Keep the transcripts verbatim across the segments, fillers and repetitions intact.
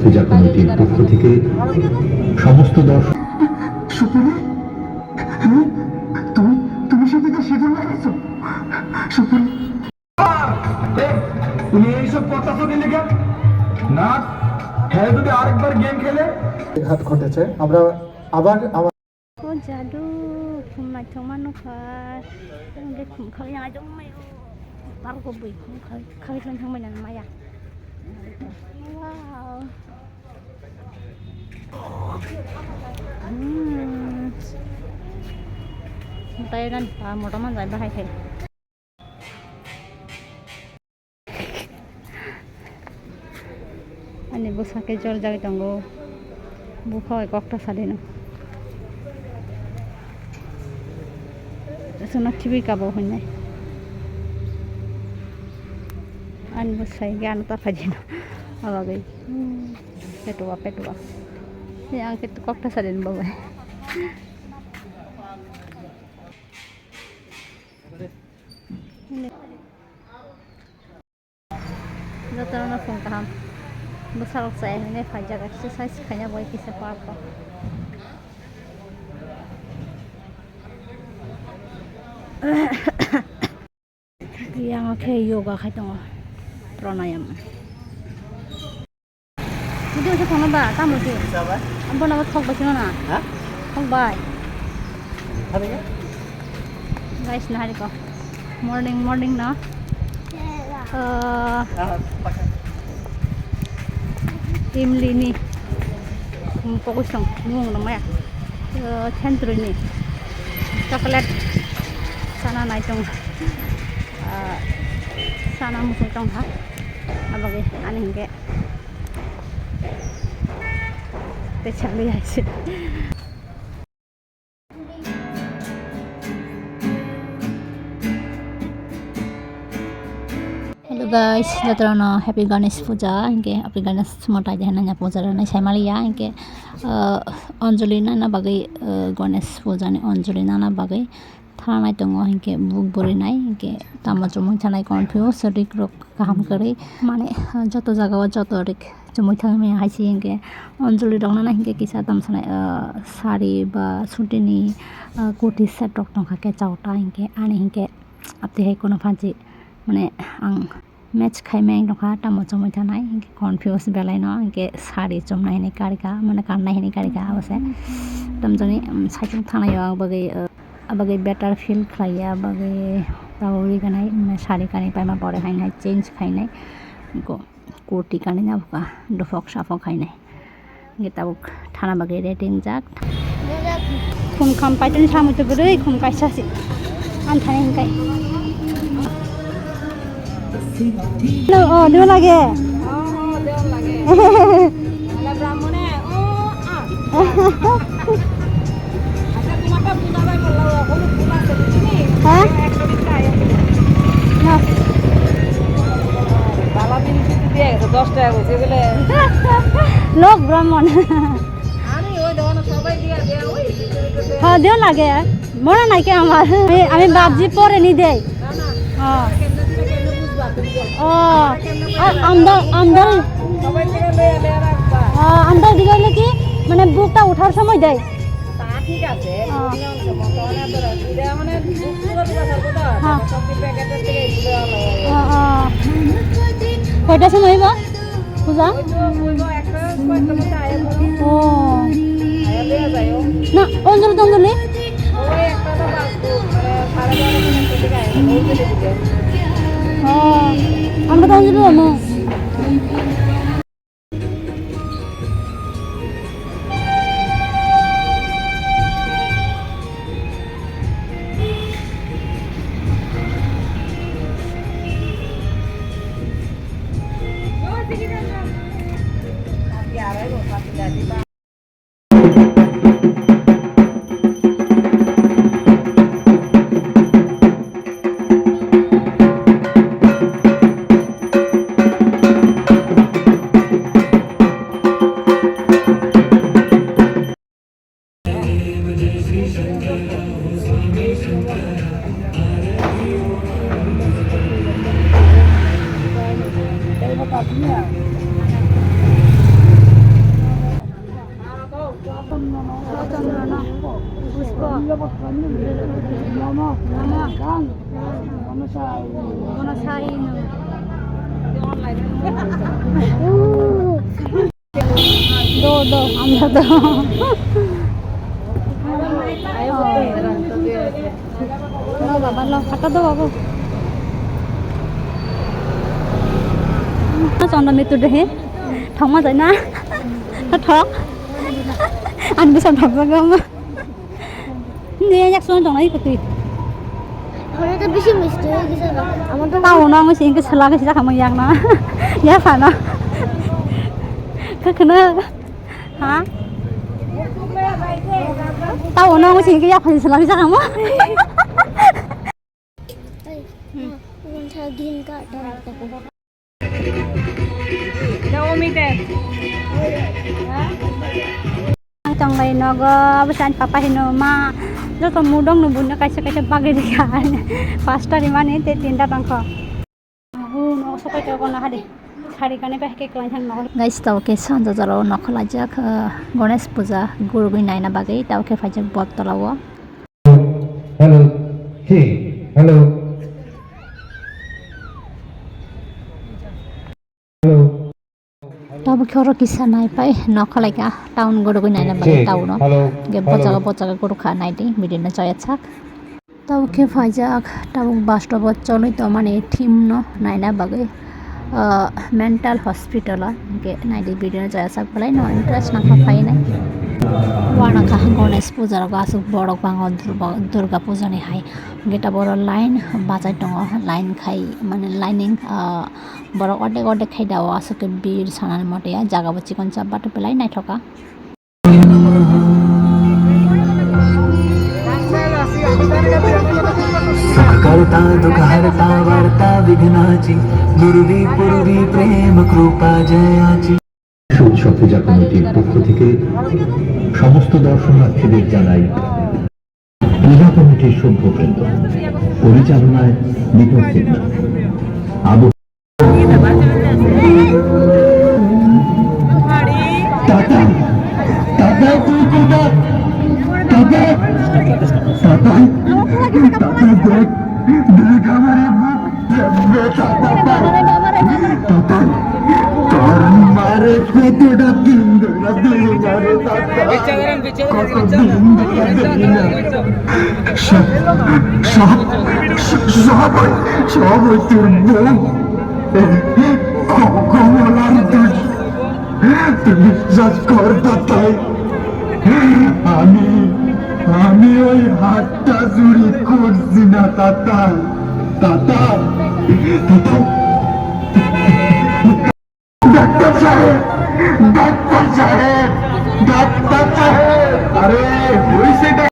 পূজা কমিটির পক্ষ থেকে সমস্ত দর্শক সুপুরি, হ্যাঁ? তুমি, তুমি সেদিকে সেদিন এসেছো? সুপুরি। এই, তুমি এইসব করতেছো কি লিগা? না, হ্যাঁ, যদি আরেকবার গেম খেলে। ঘাত ঘটেছে। আমরা আবার আমার O jadu, khum naithokma nukha. Ang khe khum khawui nang aijak maio. Park o bui khum khawui, khawui khawui thangbai nang maya. Wow. Hmm. Tei nang pa motor manjai bahai khai. Ani bwsa khe jor jagwi tongo, bupha bai kokta sadino. Chwngno khibi kabo hwnwi. Ani bwsai gana ta phaidino. Abagwi. Petuwa, petuwa. Ni ang khe kokta sadino babai. Jotono phung kaham. Bwsarok chaya hinwi phaijak exercise khaina bai kisa park o. Yang khe yoga khai tongo, pranayam. Video se thangna ba, tamo se. Sabai. Ambo na thok bai sino na. Ha? Thok bai. Thok bai. Guys, na hari ko. Morning, morning na. Ah, pakai. Imli ni. Hmm, fokus tong. Mung na maya. Eh, Century ni. Chocolate. Sana nai tong. Ah, sana musu tong ha. Abagi ani hingke. Te chali aise. Hello guys, jotono happy Ganesh puja. Hingke happy Ganesh motai de nanya puja rani saimaliya. Hingke, ah, Anjali nana bagwi, ah, Ganesh puja ni Anjali nana bagwi. Thanai tongo hinkhe buk bwrwi nai hinkhe tamo chumui thanai confuse rik rok kaham kwrwi mane joto jaga o joto rik chumui thangwi maya hai se hinkhe Anjali rok nana hinkhe kisa tamo sanai sari ba sutini kurti set rok tongkha khe chawta hinkhe ani hinkhe amtwi hai kheno phansi mane ang. Match khaimai wngkha tamo chumui thanai hinkhe confuse belai no hinkhe sari chumnai hinui karikha mane kannai hinui karikha abo se tamjani saichung thanai o abagwi abagwi better feel khlaiya abagwi tabuk riganai mane sari kanwi paima pore haino change khainai kurti kanwi nabukha dophok saphok hainai. Hinkhe tabuk thana bagwi ready wngjak. Khum kham paitani samui tubudui khum kaisa se. Ang thani hinkhe. Hello, oh, deo lage. Oh, oh, deo lage. Ala brahmone, oh, ah. আচ্ছা, তোমাকে বুঝাবে বললো, হলুদ ফুল আছে, বুঝলি? হ্যাঁ? একশো বিশ টাকা। না। বালা বিল কিন্তু দিয়ে গেছে, দশ টাকা কইছে, বুঝলে? লোক ব্রাহ্মণ। আরে, ওই দোকানে সবাই দিয়ে দেয়, ওই ভিতরে তো দেয়। হ্যাঁ, দেও লাগে। মনে নাই কি আমার? আমি, আমি ভাবছি পরে নি দেই। না, না। হ্যাঁ। কেমনে দিলে কেমনে বুঝবা তুমি? ও, আ-, আমদার, আমদার। সবাই থেকে লয়ে, লয়ে রাখবা। ও, আমদার দিকে হইলে কি? মানে বুকটা উঠার সময় দেয়। তা ঠিক আছে, হ্যাঁ। নিয়ম তো মতো অনেক ধরে। এটা মানে দুধ পুরো দিবা থাকবো তো, হ্যাঁ। সব কিছু প্যাকেটের থেকে এগুলো আলাদা হয়ে যাবে। হ্যাঁ, হ্যাঁ। কয়টার সময় হইব পূজা? ওই তো, ওই তো একটা কয়েকটা মধ্যে আয়া করো। ও। আয়া লইয়া যাইও। না, অঞ্জলি টঞ্জলি? ওই একটা তো বাজবো, মানে সাড়ে বারোটা একটা দিকে আয়া করো, ওই দিকে দিকে। ও, আমরা তো অঞ্জলি যাবো। Momo. Momo. Momo sai. Momo sai no. Do, do, amra do. No, baba, lo, kata do, babu. Chonda mitu de he. Thok ma jai na. Thok. An bisam thok jaga ma. Ni yak suan tong nai kutui. Ore to bisi misti hoi gise ba. Amar to tao no ang sing ke sela ke sila khamang yak na. Ya sa na. Kha khna. Ha? Tao no ang sing ke yak phai sela ke sila khamang. Hey, hmm. Green card. Ang tonglai nogo, abo se ani papa hino ma, joto mudok no buino kaisa kaisa bagwi rikha. Pasta rimani tei tinta tongkho. Ahu no sokai to kono hadi. Sari kani pai ke klai thang nogo. Guys, tao ke sanja jalo nokho laijak, eh, Ganesh puja gurugwi naina bagwi tao ke phaijak bot tolao. Hello. Hey, hello. Hello. Tabuk khoro kisa nai pai nokha laika town gurugwi naina bagwi town o. Hello. Ge bochaga bochaga gurukha nai di video no chaya chak. Tabuk khe phaijak tabuk bus stop o cholwi tongmani team no naina bagwi, ah, mental hospital o. Ge nai di video no chaya chak belai no interest nangkha phainai. Wanakha Ganesh puja rogo aswk borok bango Durga, Durga puja ni hai. Geta boro line bachai tongo, line khai mane lining, ah, borok ordek ordek khai dao aswk ke bir sanani mote ya jaga bo chikon chap but belai naithoka. सुखकर्ता दुखहर्ता वार्ता विघ्नाची, दुर्वी पूर्वी प्रेम कृपा जयाची। উৎসব পূজা কমিটির পক্ষ থেকে সমস্ত দর্শনার্থীদের জানাই পূজা কমিটির সভ্যবৃন্দ, পরিচালনায় দীপক সিনহা। আবু দাদা, দাদা, তুই কোথায়? দাদা, দাদা, দাদা, দেখ, দেখ আমার এই মুখ। তোর মারে কতটা দিন ধরে দিল না রে দাদা? কত দিন ধরে দিল না? সব, সব, সব ওই, সব ওই তোর বউ। ক-, কমলার দোষ। তুই বিশ্বাস কর দাদা। আমি, আমি ওই হাতটা চুরি করছি না দাদা। দাদা, দাদা। ডাক্তার সাহেব, ডাক্তার সাহেব, ডাক্তার সাহেব। আরে, হইছে টা-,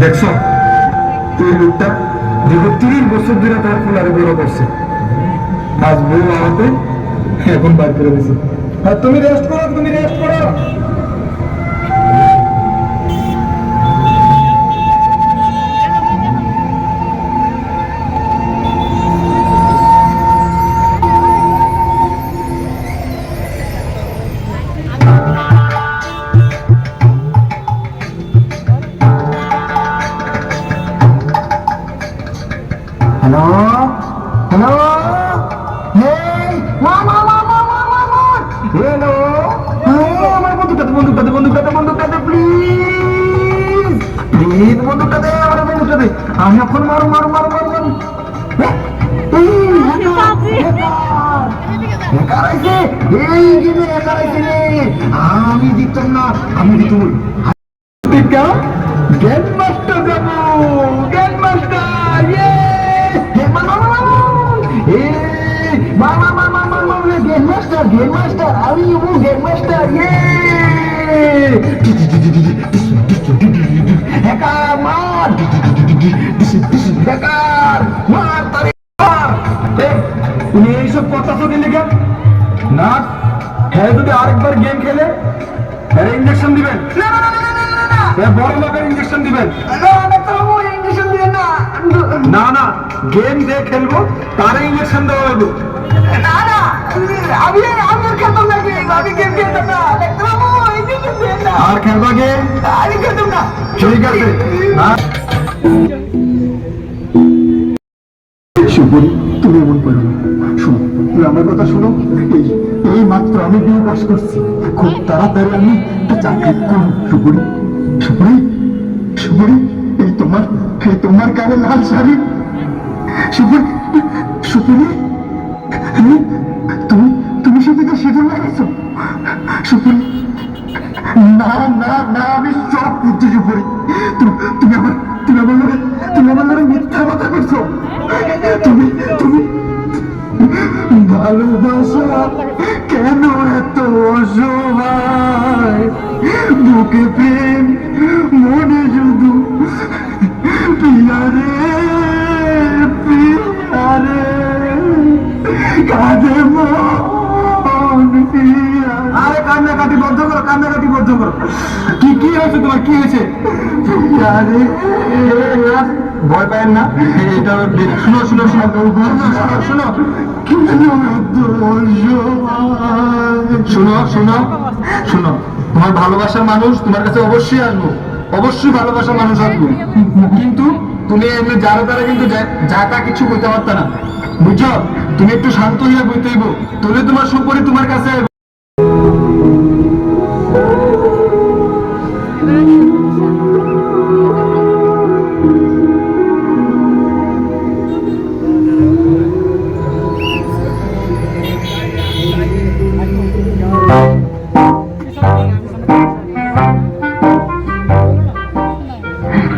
দেখছো? এই লোকটা দীর্ঘ তিরিশ বছর ধরে তার ফুলারে বড় করছে। আজ বউ আমাকে এখন বার করে দিছে। আর তুমি রেস্ট করো, তুমি রেস্ট করো। হ্যালো? হ্যালো? এই, মা, মা, মা। হ্যালো? এই, আমার বন্দুকটা দে, বন্দুকটা দে, বন্দুকটা দে, বন্দুকটা দে, প্লিজ। প্লিজ, বন্দুকটা দে, আমার বন্দুকটা দে। আমি এখন মারু, মারু, মারু, মারু, মারু। এই, হ্যাকার, হ্যাকার। হ্যাকার আইছে। এই গেমে হ্যাকার আইছে রে। আমি জিততাম না, আমি জিতবো। টিকা, গ্র্যান্ডমাস্টার যাবো, গ্র্যান্ডমাস্টার, ইয়ে! হে, মা, মা, মা, মা, মা। এ, মা, মা, মা, গ্র্যান্ডমাস্টার, গ্র্যান্ডমাস্টার, আমি হবো গ্র্যান্ডমাস্টার, ইয়ে! হ্যাকার, মার! হ্যাকার, মার তারে! এ, তুমি এইসব কথা শুনে নিলে কেন? না, হ্যাঁ, যদি আরেকবার গেম খেলে, হ্যাঁ, ইঞ্জেকশন দিবেন। না, না, না। এ বড় লোকের ইঞ্জেকশন দিবেন। না, না, ডাক্তারবাবু, ইঞ্জেকশন দিবেন না। না, না, গেম যে খেলবো, তারে ইঞ্জেকশন দেওয়া হবে। না, না, আমি, আমি আর খেলতাম না গেম, আমি গেম খেলতাম না। ডাক্তারবাবু, ইঞ্জেকশন আর খেলবা কে? ঠিক আছে। না। সুপুরি, তুমি এমন করো না। শোনো, তুমি আমার কথা শোনো। এই, এই মাত্র আমি বিএ পাস করছি। খুব তাড়াতাড়ি আমি একটা চাকরি করব। সুপুরি, সুপুরি, সুপুরি, এই তোমার, এই তোমার গায়ে লাল শাড়ি। সুপুরি, সুপুরি, তুমি, তুমি শুধু তো সিঁদুর লাগাইছো। সুপুরি, না, না, না, আমি সব বুঝছি সুপুরি। তুমি, তুমি আমার, তুমি আমার লগে, তুমি আমার লগে মিথ্যা কথা কইছো। তুমি, তুমি, ভালোবাসা কেন এত অসহায়? বুকে প্রেম, মনে শুধু পিয়ারে, পিয়ারে, কাঁদে মন পিয়া। আরে কান্নাকাটি বন্ধ করো, কান্নাকাটি বন্ধ করো। কি, কি হয়েছে তোমার, কি হয়েছে? পিয়ারে। ভয় পায়েন না, এটা শুনো, শুনো, শুনো, শুনো, শুনো। শুনো, শুনো, শুনো, তোমার ভালোবাসার মানুষ তোমার কাছে অবশ্যই আসবো, অবশ্যই ভালোবাসার মানুষ আসবো, কিন্তু তুমি এমনি যারা তারা কিন্তু যা, যা তা কিছু করতে পারতা না, বুঝছো? তুমি একটু শান্ত হইয়া বইতে হইব, তাহলে তোমার সুপুরি তোমার কাছে আসবো।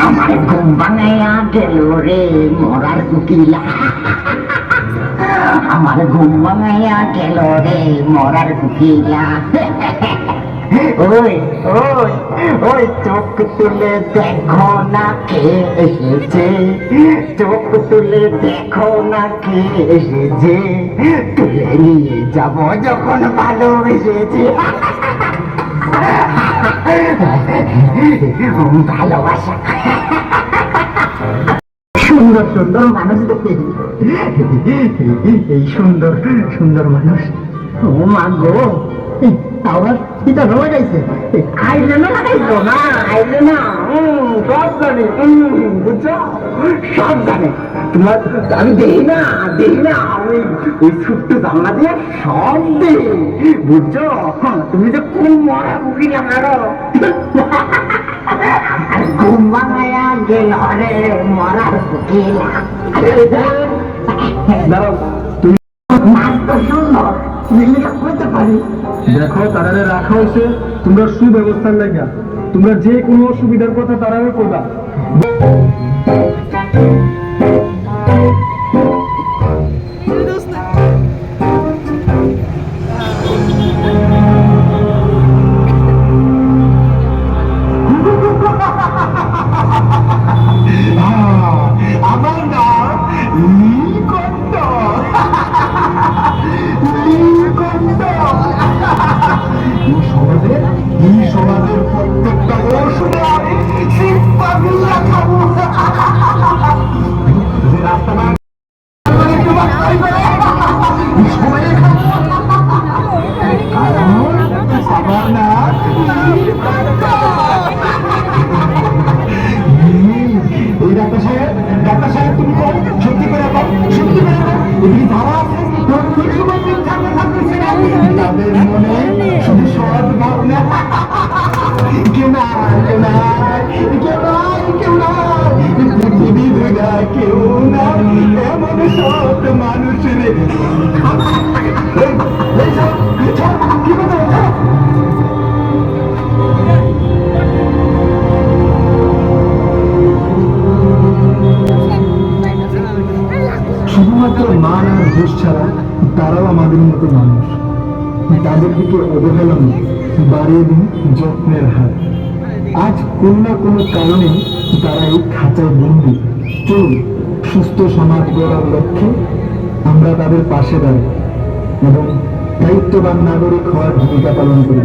আমার ঘুম ভাঙাইয়া গেল রে মরার কুকিলা। আমার ঘুম ভাঙাইয়া গেল রে মরার কুকিলা। ওই, ওই, ওই, চোখ তুলে দেখো না কে এসেছে, চোখ তুলে দেখো না কে এসেছে, তুলে নিয়ে যাবো যখন ভালোবেসেছে। ভালোবাসা। সুন্দর সুন্দর মানুষ দেখে। এই সুন্দর সুন্দর মানুষ। ও মা গো, এই টাওয়ার এটা রয়ে গেছে। এই আইলে না লাগাইছো না, আইলে না। হুম, সব জানি। হুম, বুঝছো? সব জানি। তোমার আমি দেখি না, দেখি না। আমি ওই ছোট্ট জানলা দিয়ে সব দেখি। বুঝছো? তুমি যে কোন মরা মুখী লাগারো। ঘুমায়া গেল রে মরার কুকিলা। দাঁড়াও, তুমি নাচ তো সুন্দর, তুমি এটা করতে পারি। দেখো, তারারে রাখা হয়েছে তোমরা সুব্যবস্থার লেগা। তোমরা যে কোনো অসুবিধার কথা তারারে কইবা। আমার নাম নীলকণ্ঠ। নীলকণ্ঠ। এই সমাজের, এই সমাজের প্রত্যেকটা অসুবিধা আমি সিট পাবিয়ে খাবো। যে রাস্তা না এই ডাক্তার সাহেব, ডাক্তার সাহেব, তুমি কও, সত্যি করে কও, সত্যি করে কও। এদিকে যারা আছে, তারা ঠিক সময় ঠিক থাকবে, থাকবে, সেটা তাদের মনে শুধু সৎ ভাবনা। কেউ না, কেউ না। কেউ নাই, কেউ নাই, পৃথিবী জুড়া কেউ নাই, এমন সৎ মানুষ রে। এই, এই, ছাড়ো, ছাড়ো, কি করছো? ছাড়ো। শুধুমাত্র মান আর ঘুষ ছাড়া তারাও আমাদের মতো মানুষ। তাদের দিকে অবহেলা নেই, বাড়িয়ে দিন যত্নের হাত। আজ কোনো না কোনো কারণে তারা এই খাঁচায় বন্দী। চলুন, সুস্থ সমাজ গড়ার লক্ষ্যে আমরা তাদের পাশে দাঁড়াই এবং দায়িত্ববান নাগরিক হওয়ার ভূমিকা পালন করি।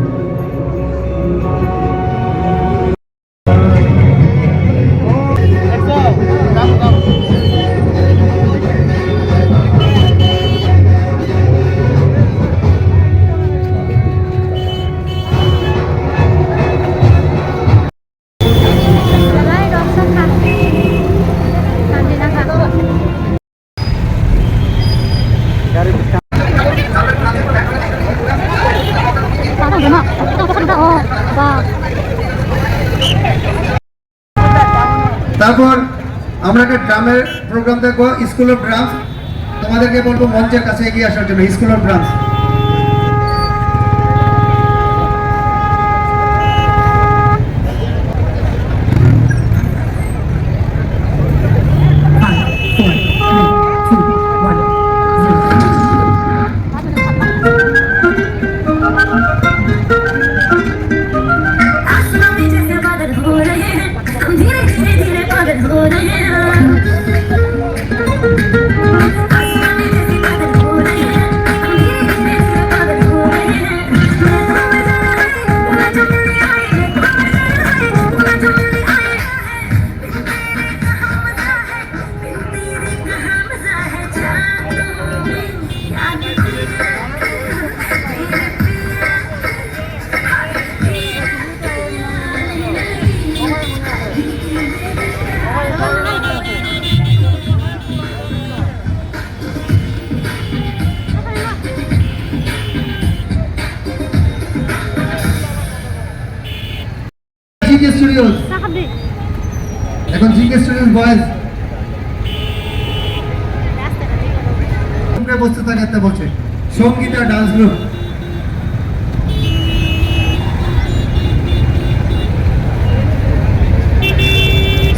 এখন আমরা একটা ড্রামের প্রোগ্রাম দেখবো, স্কুল অফ ড্রামস। তোমাদেরকে বলবো মঞ্চের কাছে এগিয়ে আসার জন্য, স্কুল অফ ড্রামস। आसमां में जैसे बादल हो रहे हैं, हम धीरे धीरे धीरे पागल हो रहे हैं। आसमां में जैसे बादल हो रहे हैं, हम धीरे धीरे धीरे पागल हो रहे हैं। मजा आए, मजा आए, मजा आए। GK studios. এখন জিকে স্টুডিওস বয়েজ। তোমরা বসতে থাকতে বলছে। Sangita dance group.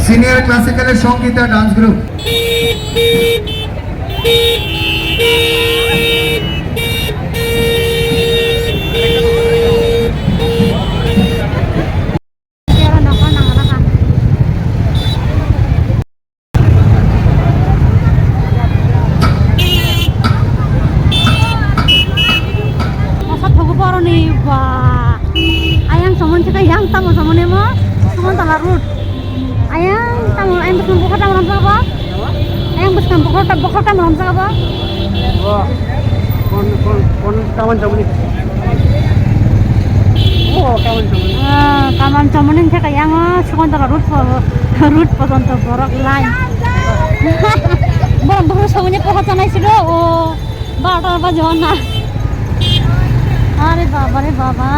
সিনিয়র ক্লাসিক্যালের Sangita dance group. Masa thogo boroni ba. Ayang somon chika yang tamo somon emo. Somon tala road. Ayang tamo ayang bwskango bukhar tamo romsaka bo. Ayang bwskango bukhar bukhar tamo romsaka bo. Kon kon kon kaman somoni. Oh, kaman somoni. Ah, kaman somoni chika yang somon tala road po road pojonto borok lai. Borok bukhar somoni pohor chanai sido o. Barota baje honna. Are baba re baba.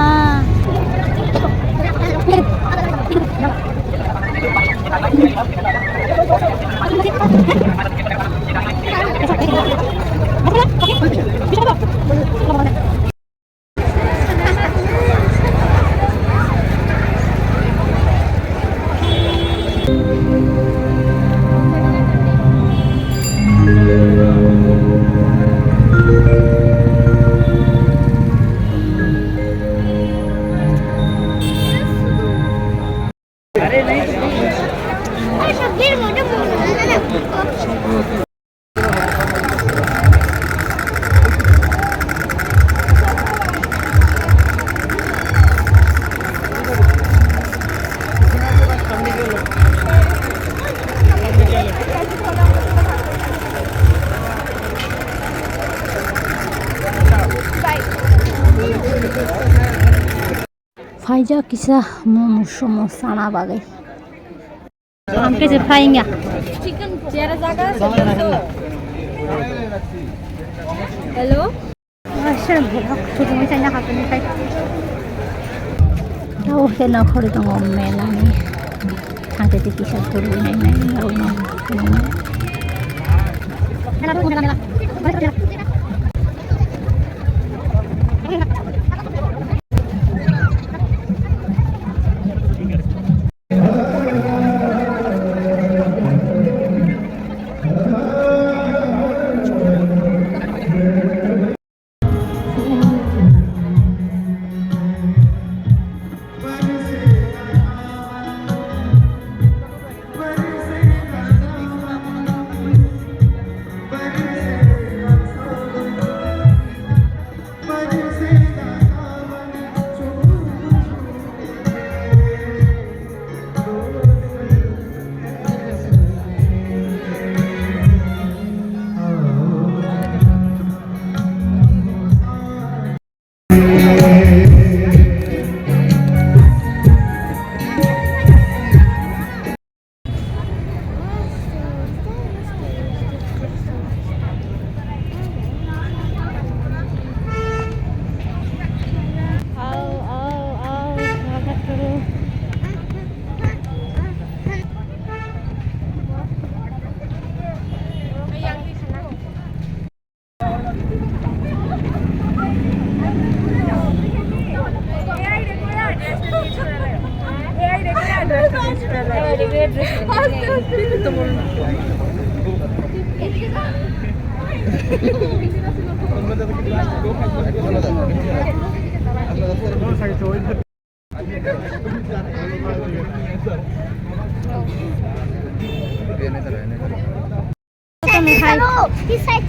Phaijak kisa momo somo sana bagwi. Ang khe se phai wngya. Hello. Asal borok thujumui chaina hapini khai. Tao khe nokhorwi tongo melani. Thangte tei kisa turwi nai nai nai nai.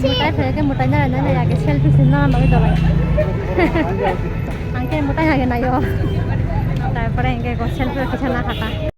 Mutai phai khe mutai nai nai nai age selfie se nana bagwi dolai. Ang khe mutai hage naio. Tarpore hingke go selfie kisa na khata.